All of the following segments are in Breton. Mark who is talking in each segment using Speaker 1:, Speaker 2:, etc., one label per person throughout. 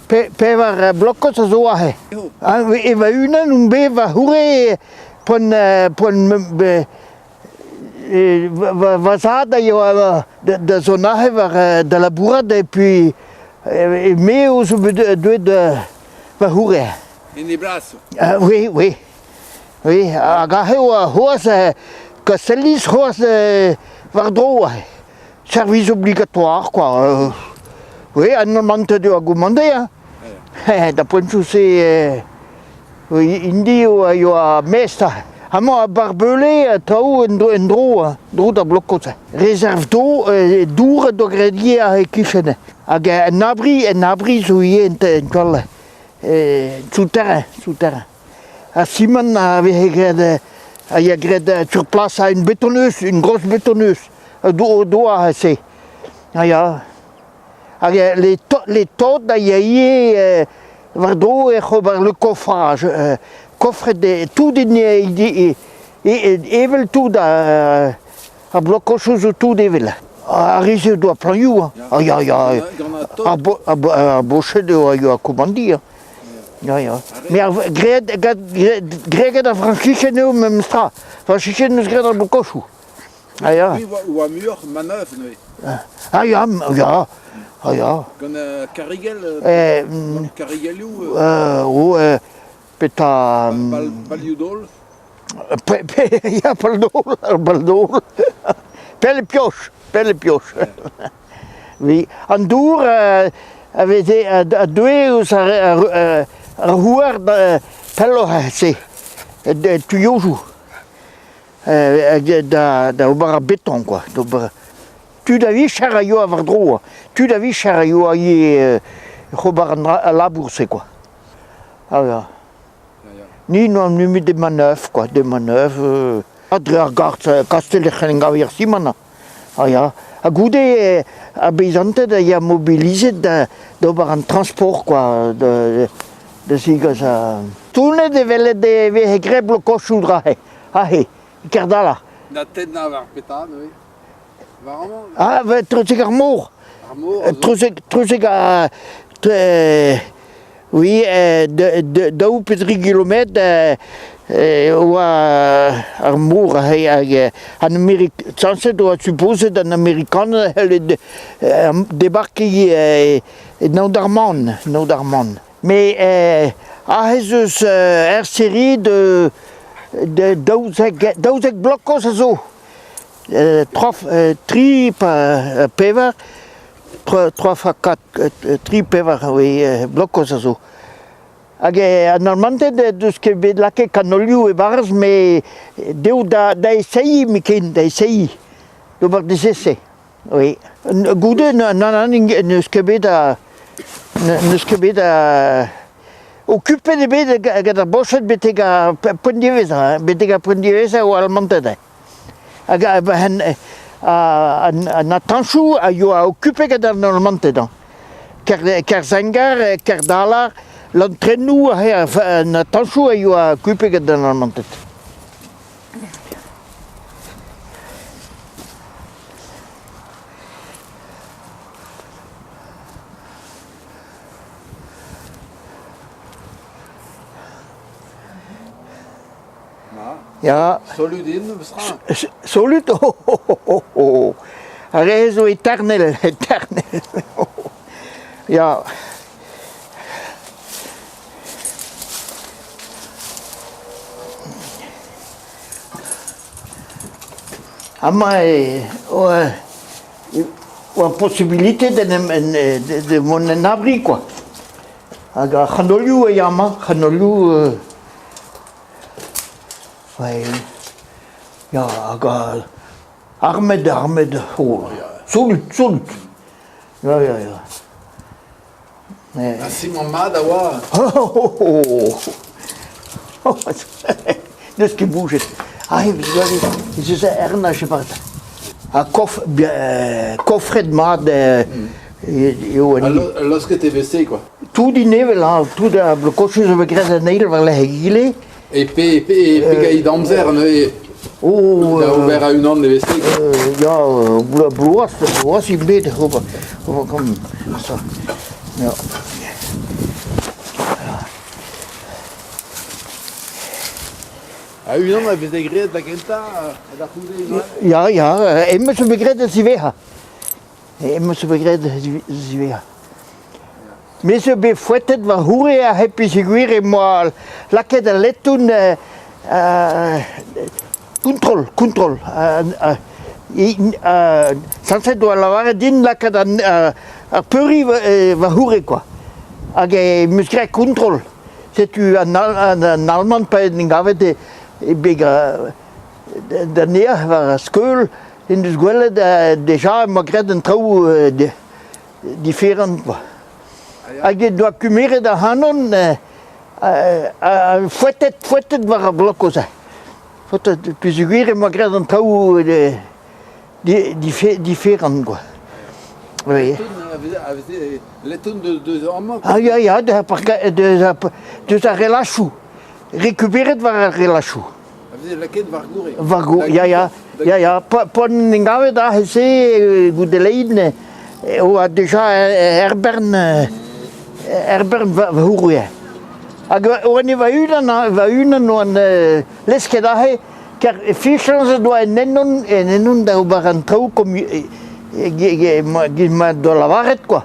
Speaker 1: Pevar blokos a zo aze. E va-unan on bet va c'houre poan poan va zad a yoa da zont aze war da labourat et puis me eo zo bet deuet va c'houre.
Speaker 2: En e blas?
Speaker 1: Oui, oui. Oui, hag aze oa c'hoazh Kastelliz c'hoazh war-dro aze. Service obligatoire quoi. Oui, an amanted eo a gommande hein. Da poentoù-se int-i eo a yoa mestr. Amañ a Barbeule atav en-dro, hein, dro da Blokot. Réserve d'eau, dour a doa graet ivez aze e-kichen. Hag en abri, en abri zo ivez en toal, souterrain, souterrain. Ha simant a veze graet, a ya graet sur place à une bétonneuse, une grosse bétonneuse, doa se. Ah ya. Hag les, les tod a ya ivez war-dro ec'h ober le coffrage. Coffret tout evel tout ar blokosoù zo tout evel. Ar re-se o doa plañioù. Ah ya ya. Ar boched eo a yoa komandiñ. Ya, ya. Mais ar, graet, graet, graet ar Frañsizien eo memes tra. Frañsizien 'neus graet ar blokosoù. Ah ya.
Speaker 2: Oui, oa muioc'h manœuvre neuze.
Speaker 1: Ah ya, ya, ah ya.
Speaker 2: Gant karrigell, karrigelloù
Speaker 1: Oh, petra...
Speaker 2: Palioù-daol
Speaker 1: Ya, pal-daol, ar pal-daol. Pell e pioch, pell e pioch. Oui. An dour a veze a deue eus ar houarn pelloc'h se, tuiojoù. Da ober ar beton quoi, d'ober tud a vicher a yoa war-dro, tud a vicher a yoa ivez oc'h ober al labour-se quoi. Ah ya. Ni n'oamp nemet des manœuvres quoi, des manœuvres dre ar gar kastell e c'hellen gavet ar simant. Ah ya. Ha goude ar beizanted a ya mobilizet d'ober an transport quoi, da zigas Tonet evel e veze graet blokosoù dra-se, aze, e Kerdala.
Speaker 2: Da tennañ war petra neuze? War amañ?
Speaker 1: Ah, treuzek ar mor.
Speaker 2: Ar mor?
Speaker 1: Treuzek, treuzek ar... Oui, daou pe dri kilometr e oa ar mor aze hag an Amerik sañset oa supozet an Amerikaned a c'helle debarkiñ e Naod-ar-Man, Naod-ar-Man. Met aze ez eus ur seri de 12 blokoz a zo. Tri pevar, trois fois quatre, tri pevar oui, blokoz a zo. Hag an Almanted deus ket bet lakaet kanolioù e-barzh met dezho da eseiñ ken, da eseiñ, d'ober des essais. Oui. Goude nann n'eus ket bet a n'eus ket bet a okupet eo bet gant ar Boched betek ar poent diwezhañ, betek ar poent diwezhañ eo Almanted. Hag an atañsoù a yoa okupet gant an Almanted hañ. Kerzengar, Kerdalar, Lantrennoù an atañsoù a yoa okupet gant an Almanted. Ya.
Speaker 2: Solut int, memes tra.
Speaker 1: Solut oh, oh, oh, oh, oh. Ar re zo eternel, eternel. Ya. Amañ e oa oa possibilité d'en em de mont en abri quoi. Hag ar c'hanolioù a ya amañ, c'hanolioù ouais. Ya hag armet armet oh solut solut. Ya ya ya.
Speaker 2: Ha simant mat a oa?
Speaker 1: Oh, N'eus ket boujet. Ah, ez eus ernaj e-barzh. Ha kof, kofret mat eo
Speaker 2: an Laosket e veze quoi.
Speaker 1: Tout int evel, ha tout ar blokosoù zo bet graet an eil war-lerc'h egile.
Speaker 2: E pe, pe, pegeit amzer neuze
Speaker 1: Oh,
Speaker 2: da ober a-unan e veze
Speaker 1: Ya, bloaz, bloaz int bet ober, ober gant ça. Ya.
Speaker 2: Ha unan a veze graet da gentañ ha da c'houde unan all?
Speaker 1: Ya, ya, hemañ zo bet graet da ziwezhañ. Hemañ zo bet graet da ziwezhañ. Me zo bet foetet va c'houre aze peogwir em boa lakaet al letoun kontrol, kontrol. Sañset 'doa lavaret din lakaat ar peuriñ va c'houre kwa. Hag em eus graet kontrol. Setu an Alman pa en em gavet e beg da neac'h war ar skeul en deus gwelet deja em boa graet an traoù diferant kwa. Hag e doa kemeret ac'hanon foetet, foetet war ar blokoù-se. Foetet, peogwir em boa graet an traoù diferant kwa. Oui.
Speaker 2: Leton deus amañ?
Speaker 1: Ah ya, ya, deus ar relachoù. Rekuperet war ar relachoù.
Speaker 2: A veze lakaet war gourre?
Speaker 1: War gourre, ya, ya. Ya, ya. P'on en gavet aze-se goude lein, e oa deja Herbern, Herbern va c'hourre. Hag oan e va-unan, va-unan oan lesket aze, kar fichañs o doa en ennon, en ennon da ober an traoù giz ma doa lavaret quoi.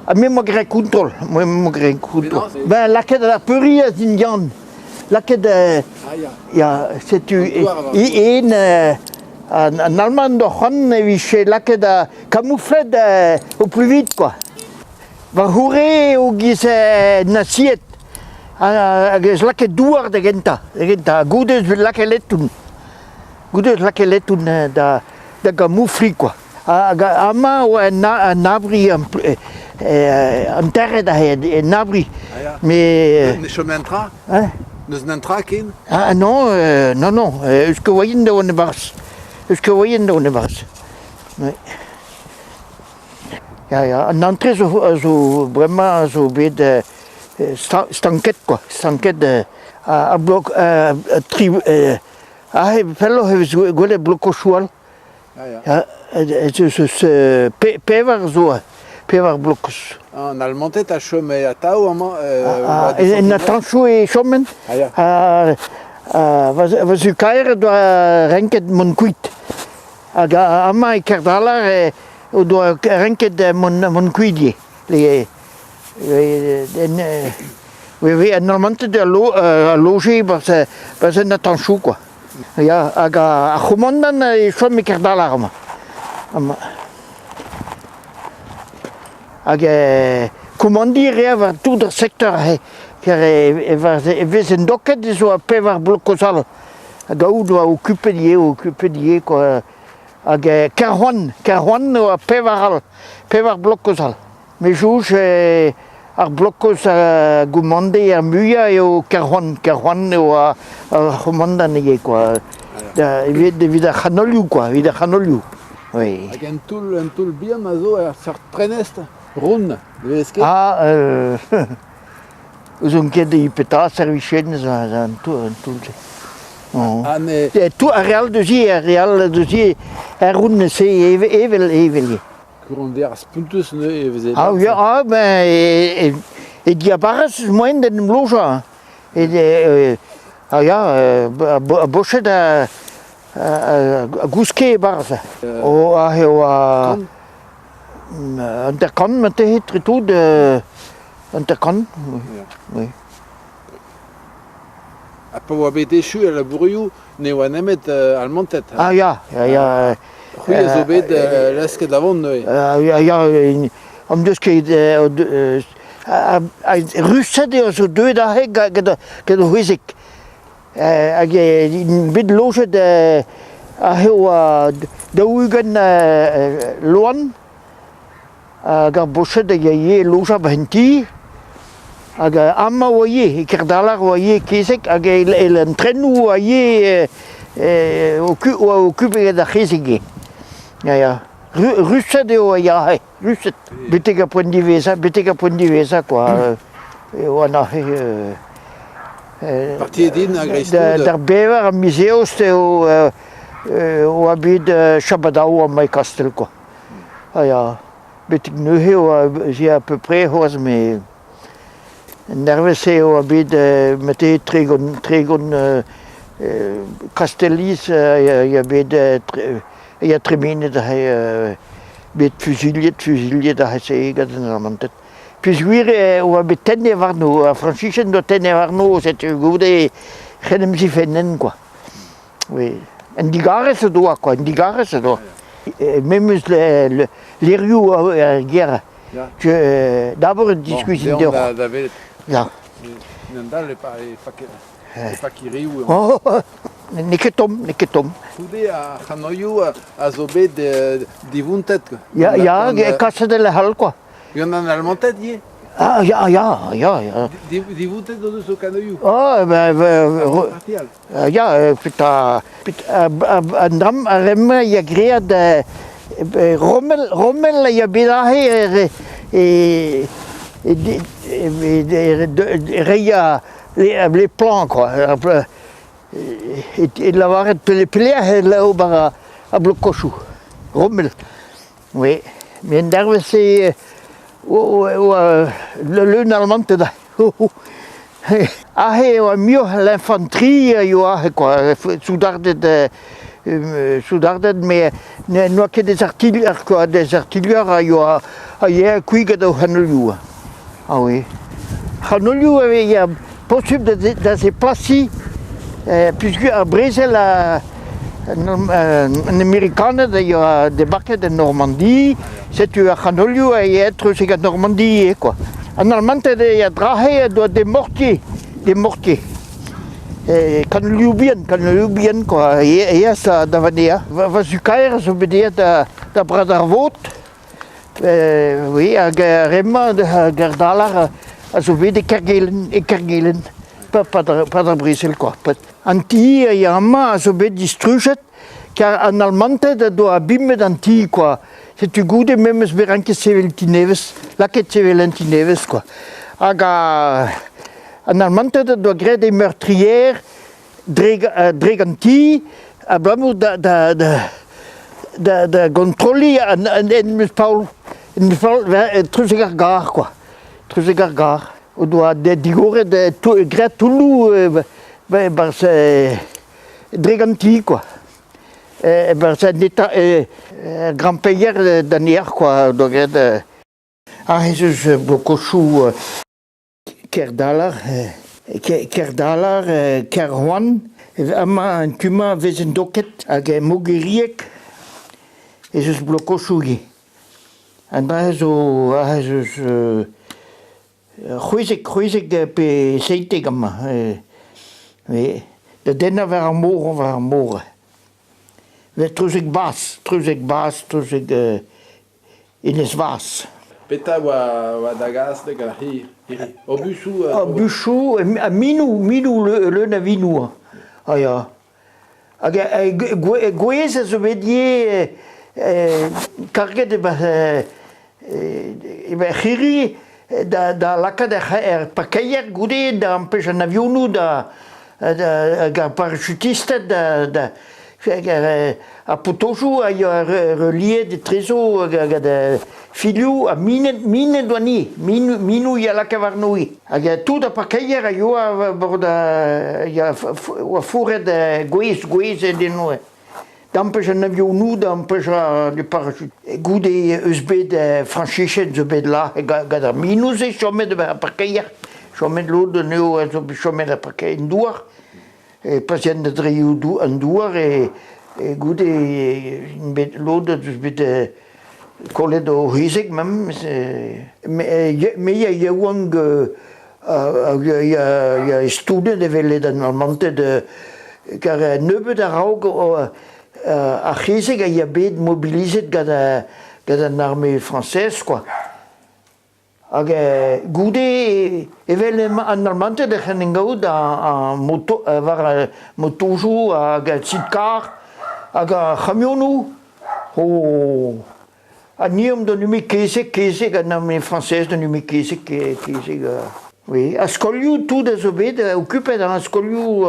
Speaker 1: Ha me 'moa graet kontrol, me 'moa graet kontrol. Ben lakaet ar peuriñ a-zindan. Lakaet ya setu en an Alman d'o c'hoant e vije lakaet kamouflet au plus vite quoi. War c'hourre eo giz nazied hag ez lakaet douar da gentañ, da gentañ. Goude ez lakaet letoun. Goude ez lakaet letoun da da gamoufliñ quoi. Hag amañ oa un abri enterret aze, un abri. Mais
Speaker 2: Ne chom netra?
Speaker 1: Hein?
Speaker 2: N'eus netra ken?
Speaker 1: Ah non, non, non, eus ket voaien da vont e-barzh. Eus ket voaien da vont e-barzh. Oui. Ya, ya, an antre zo, a zo bremañ a zo bet stanket quoi, stanket a blok tri aze pelloc'h e vez gwelet blokochoù all.
Speaker 2: Ya,
Speaker 1: ez eus pevar zo, pevar blokoz.
Speaker 2: An Almanted a chome atav amañ?
Speaker 1: En atanchoù e choment. Ha va zu-kaer doa renket mont kuit. Hag amañ e Kerdalar o doa renket mont kuit ivez. Oui, an Almanted a loje 'barzh un atanchoù quoi. Ya, hag ar c'homandant e chom e Kerdalar amañ. Amañ. Hag komandiñ a rea war tout ar sekteur aze. Ker e vezent doket ez oa pevar blokoz all. Hag aout oa okupet ivez, okupet ivez quoi. Hag Kerhoan, Kerhoan oa pevar all, pevar blokoz all. Me soñj ar blokoz a gomande ar muiañ eo Kerhoan. Kerhoan eo ar c'homandant ivez quoi. Evit, evit ar c'hanolioù quoi, evit ar c'hanolioù. Oui.
Speaker 2: Hag un toull bihan a zo er seurt prenestr ront, ne vez ket?
Speaker 1: Ah, n'ouzon ket e petra servijen an toull-se.
Speaker 2: Ah, mais...
Speaker 1: Tout ar re all deus ar re all deus er ront-se evel evel.
Speaker 2: Kouronderezh spontus neuze e veze.
Speaker 1: Ah, ya, ah, ben, e, e diabarzh eus moaien d'en em lojañ. E, e, ah ya, a boched a, a, a gouske e-barzh. Oh, aze oa hanter-kant marteze, tre tout, hanter-kant, oui.
Speaker 2: Ha pa oa bet echu al labourioù, ne oa nemet Almanted.
Speaker 1: Ah ya, ya, ya.
Speaker 2: C'hwi a zo bet lesket da vont neuze.
Speaker 1: Ya, ya, am deus ket Rused eo zo deuet aze gant o c'hwezek. Hag int bet lojet aze oa 40 loan hag ar boched a yae lojañ 'ba en ti. Hag amañ oa ivez, e Kerdalar oa ivez kezeg hag an trenoù oa ivez oa okupet gant ar c'hezeg ivez. Ya, ya. Rused eo a ya aze, Rused. Betek ar poent diwezhañ, betek ar poent diwezhañ kwa. E oan aze
Speaker 2: Partiet int a-greiz-tout.
Speaker 1: D'ar bevar a miz Eost eo oa bet Chabadao amañ e Kastell kwa. Ah ya, betek neuze oa se à peu près c'hoazh met an dervezh-se oa bet marteze 30, 30 Kastelliz a ya bet a ya tremenet aze bet fuzuilhet fuzuilhet aze gant an Alamanted. Peogwir e oa bet tennet warno, ar Frañsizien doa tennet warno, setu goude c'hen em zifennen kwa. Oui. Un digarez o doa quoi, un digarez o doa. Memes levrioù ar gêr. D'abord e diskuizhin deoc'h.
Speaker 2: Da welet.
Speaker 1: Ya.
Speaker 2: N'en dal e pa e pa kirioù.
Speaker 1: Oh, n'eo ket tomm, n'eo ket tomm.
Speaker 2: Goude ar c'hanoioù a zo bet divontet.
Speaker 1: Ya, ya, kaset el lec'h all quoi.
Speaker 2: Gant an Almanted ivez?
Speaker 1: Ah ya, ya, ya, ya.
Speaker 2: Divontet o deus o kanoioù?
Speaker 1: Oh, ben, ya, petra, an dramm ar re-mañ ya graet Rommel, Rommel a ya bet aze e reiñ les plans quoi. E lavaret pelec'h e ober ar blokochoù. Rommel. Oui. Met en dervezh-se oa leun Almanted. Aze e oa muioc'h l'infanterie a yoa aze kwa, soudarded soudarded met n'oa ket des artilleurs quoi, des artilleurs a yoa a yae kuit gant o c'hanolioù. Ah oui. C'hanolioù a vez posubl da zeplasiñ peogwir ar brezel an Amerikaned a yoa debarket en Normandi, setu ar c'hanolioù a yae treuzek an Normandi eo kwa. An Almanted a drahe a doa des mortiers, des mortiers. Kanolioù bihan, kanolioù bihan kwa, eas da vanea. Va zu-kaer a zo bet aet da Brad ar Vod, oui, hag ar re-mañ hag ar dalar a zo bet e Kergelen, e Kergelen, pad ar brezel kwa. An ti a ya amañ a zo bet distrujet kar an Almanted a doa abimet an ti kwa. Setu goude memes bet ranket sevel ti nevez, lakaet sevel un ti nevez kwa. Hag an Almanted a doa graet e meurtrier dre, dre an ti abalamour da, da, da, da, da gontrolliñ an, an, en Paol, en Paol, treuzek ar gar kwa. Treuzek ar gar. O doa digoret graet toulloù barzh dre an ti kwa. Barzh an eta grampeier da neac'h kwa, doa graet Ah ez eus blokochoù Kerdalar, Kerdalar, Kerhoan, amañ en tu-mañ e vezent doket hag Mogerieg ez eus blokochoù ivez. An dra zo aze eus c'hwezek, c'hwezek pe 17 amañ. Da dennañ war ar mor, war ar mor. Treuzek bas, treuzek bas, treuzek Enez Vaz.
Speaker 2: Petra oa, oa da gas da gant ar c'hi? Obusoù?
Speaker 1: Obusoù, ha minoù, minoù, leun a vinoù. Ah ya. Hag gwez a zo bet ivez karget e-barzh c'hirri da lakaat er parkeier goude da ampech an avionoù da hag ar parachutisted da ar potojoù a yoa reliet etrezo gant filioù ha minet minet oa ni minoù ya laka warno hag tout ar parkeier a yoa bord oa fourret gwez gwez eno D'ampech an avionoù, d'ampech ar parachut. Goude eus bet Frañsiched zo bet là gant ar minoù-se chomet ar parkeier. Chomet lod anezho a zo bet chomet ar parkeier en douar. E pasient da dreiñ an douar e, e goude bet lod eus bet kollet o c'hezeg même. Me ya yaouank ya stoudet evel an Almanted kar nebeut a-raok ar c'hezeg a ya bet mobilizet gant gant an arme française quoi. Hag goude evel an Almanted ec'h en gaout ar moto war ar motojoù hag ar sidecar hag ar c'hamionoù. Oh Ha ni omp da nume kezeg, kezeg, an arme frañsez da nume kezeg, kezeg. Oui, ha skolioù tout a zo bet okupet, hein, skolioù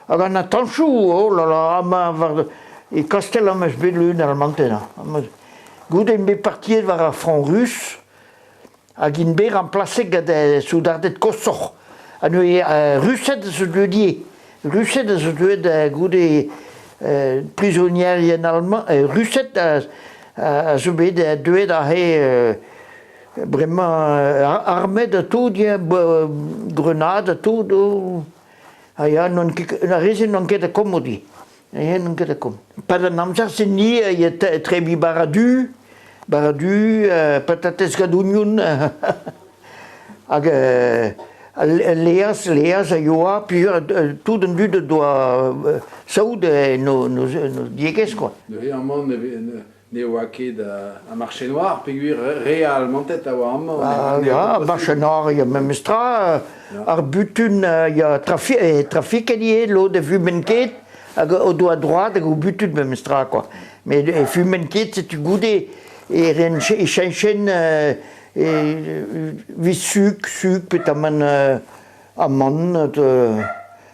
Speaker 1: hag an atanchoù, oh là là, amañ war e Kastell am eus bet leun almanted. Hein. Goude int bet partiet war ar front russe, hag int bet remplaset gant soudarded koshoc'h. Ha neuze Rused zo deuet ivez. Rused a zo deuet goude prizonierien alman Rused a zo bet deuet aze bremañ armet ha tout ya, grenade ha tout ha ya n'on ket ar re-se n'on ket da komodiñ. N'on ket da kom. Pad an amzer-se ni a ya trebiñ bara du, bara du, patatez gant oignon hag al laezh, laezh a yoa, tout an dud o doa saout en o diegezh quoi.
Speaker 2: Neuze amañ ne oa ket a marché noir peogwir re a Almanted a oa amañ.
Speaker 1: Ah, ya, marché noir ya memes tra. Ar butun ya trafiket ivez, lod e fument ket hag o doa droad hag o butun memes tra quoi. Met e fument ket setu goude e ren e cheñchen evit suk, suk petamant amann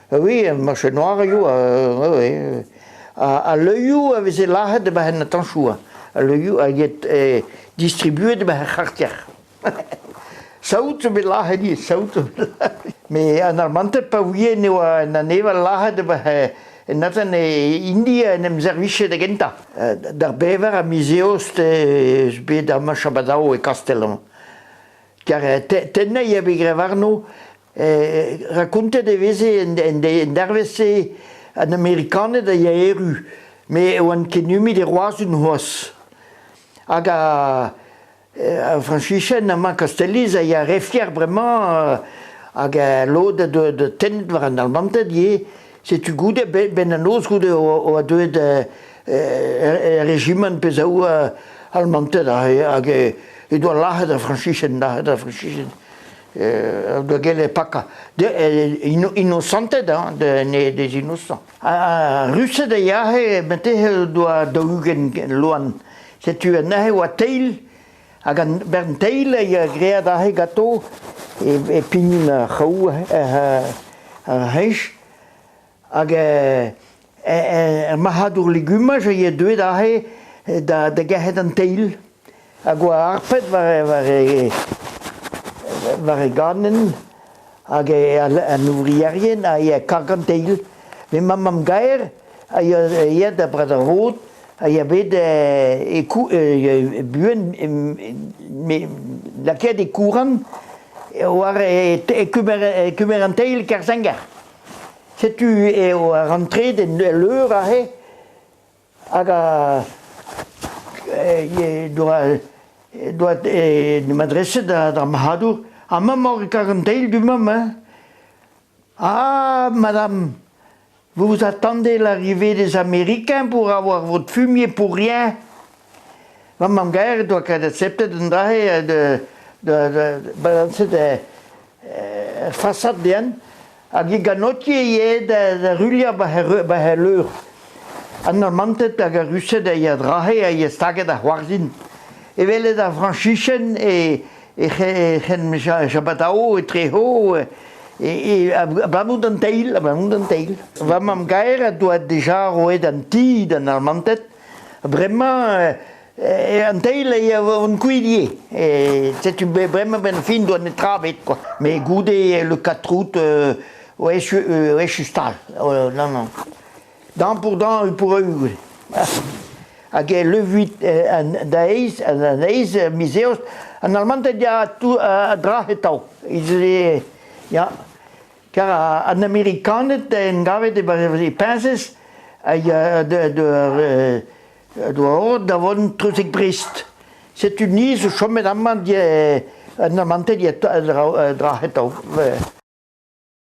Speaker 1: oui, marché noir eo oui. Al leurioù a veze lazhet e-barzh an atanchoù. Al leurioù a get distribuet e-barzh ar c'harter. Saout zo bet lazhet ivez, saout zo bet lazhet. Met an Almanted pa ouie ne oa an aneval lazhet e-barzh en atant e India en em servije da gentañ. D'ar bevar a miz Eost ez bet amañ Chabadao e Kastell amañ. Kar tennañ a vez graet warno Rakontet e veze en dervezh-se an Amerikaned a ya erru, met e oant ket nemet e Roazhon c'hoazh. Hag ar Frañsizien amañ Kastelliz a ya re fier bremañ hag lod da tennet war an Almanted ivez. Setu goude, benn an noz goude oa deuet er rejimant pezh a oa Almanted hag he doa lazhet ar Frañsizien, lazhet ar Frañsizien. Da gellet pakañ. Inosanted hein, des innocents. Ar Rused a yahe marteze doa 40 loan. Setu anezhe oa teil, hag an bern teil a ya graet aze ganto e pign ar c'hraou ar c'heñch. Hag er marc'hadour legumaj a ya deuet aze da gerc'hat an teil. Hag oa harpet war e ganenn hag an ouvrierien a ya karg an teil. Met ma mamm-gaer a ya aet da Brad-ar-Rod a ya bet e buan lakaet e kourant war e kemer an teil Kerzenger. Setu eo ar rantred en leur aze hag a doa doa en em adreset d'ar marc'hadour. Amañ emañ kar an teil du-mañ hein. Ah, madame, vous attendez l'arrivée des Américains pour avoir votre fumier pour rien. Ma mamm-gaer doa ket akseptet an dra-se da balanset er fasad dezhan hag e ganotie ivez da ruilhañ ba he leur. An Almanted hag ar Rused a ya dra-se a ya staget da c'hoarzhin. Evel ar Frañsizien e c'hen Jabatao etrezo abalamour d'an teil, abalamour d'an teil. Va mamm-gaer a doa deja roet an ti d'an Almanted. Bremañ An teil e vo kuit ivez. Setu bremañ benn fin doa netra ebet quoi. Mais goude le 4 août oa echu stal. Non non. Dent pour dent, œil pour œil. Hag le 8 da eizh, an eizh miz Eost, an Almanted ya a dra atav. Ya. Kar an Amerikaned en gavet e peñsez a ya da Doa da vont treuzek Brest. Setu ni zo chomet amañ an amanted dra atav.